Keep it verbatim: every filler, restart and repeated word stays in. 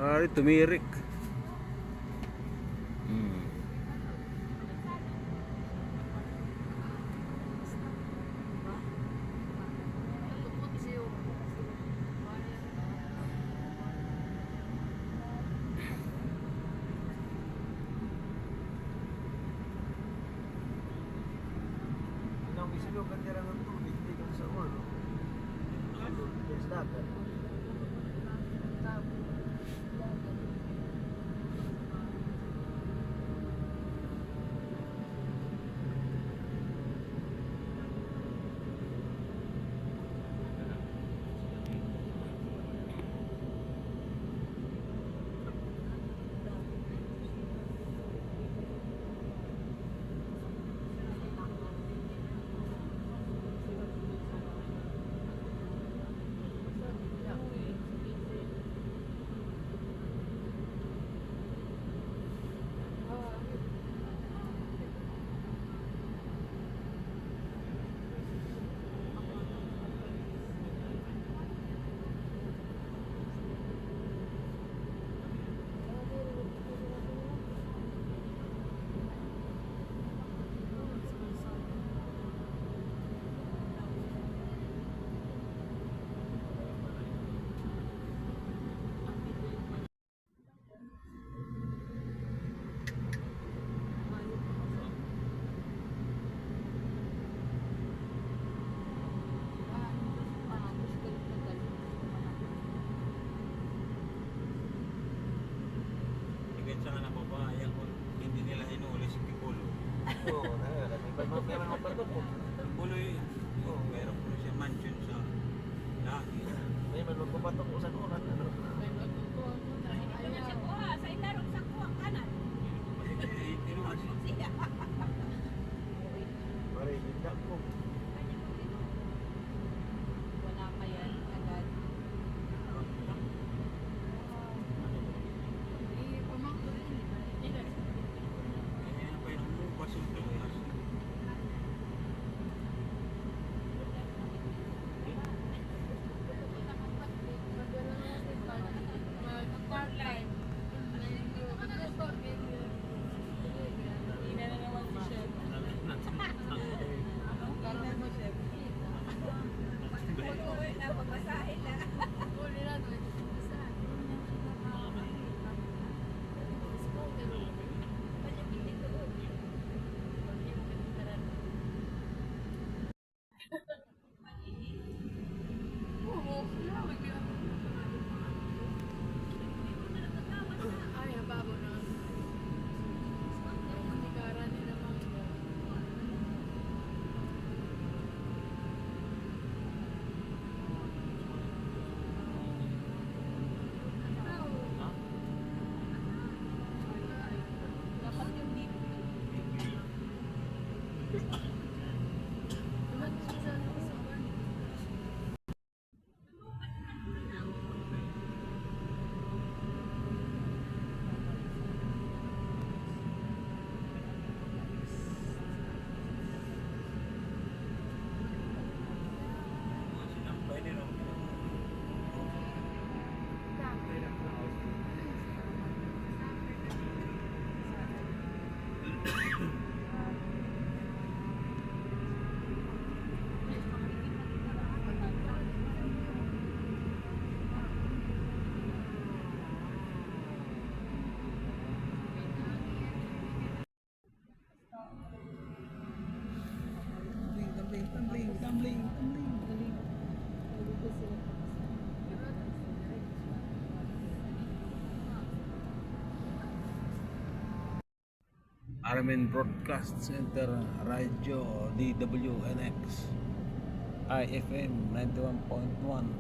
Ari, tumirik. Hmm. Ang isilog ang tira ng tubig, dito sa ulo. Yes, dagat. Higit sa nga nababahayan ko, hindi nila hinuhuli si Piccolo. Oo, talaga. Kasi pag mga pera ng bato po. Piccolo yun. Oo. Meron po siya mansion sa langit. May man magpapatok po sa kuwan, ano? May magkukuha po na. Ay, sa kuha, sa itarong sa kuha, kanan. Ay, tinuwas. Siya. Pare, hindi po. Wala pa yan, agad. Tumbling, tumbling, tumbling, tumbling, tumbling. Armin Broadcast Center, Radyo D W N X, I F M ninety-one point one.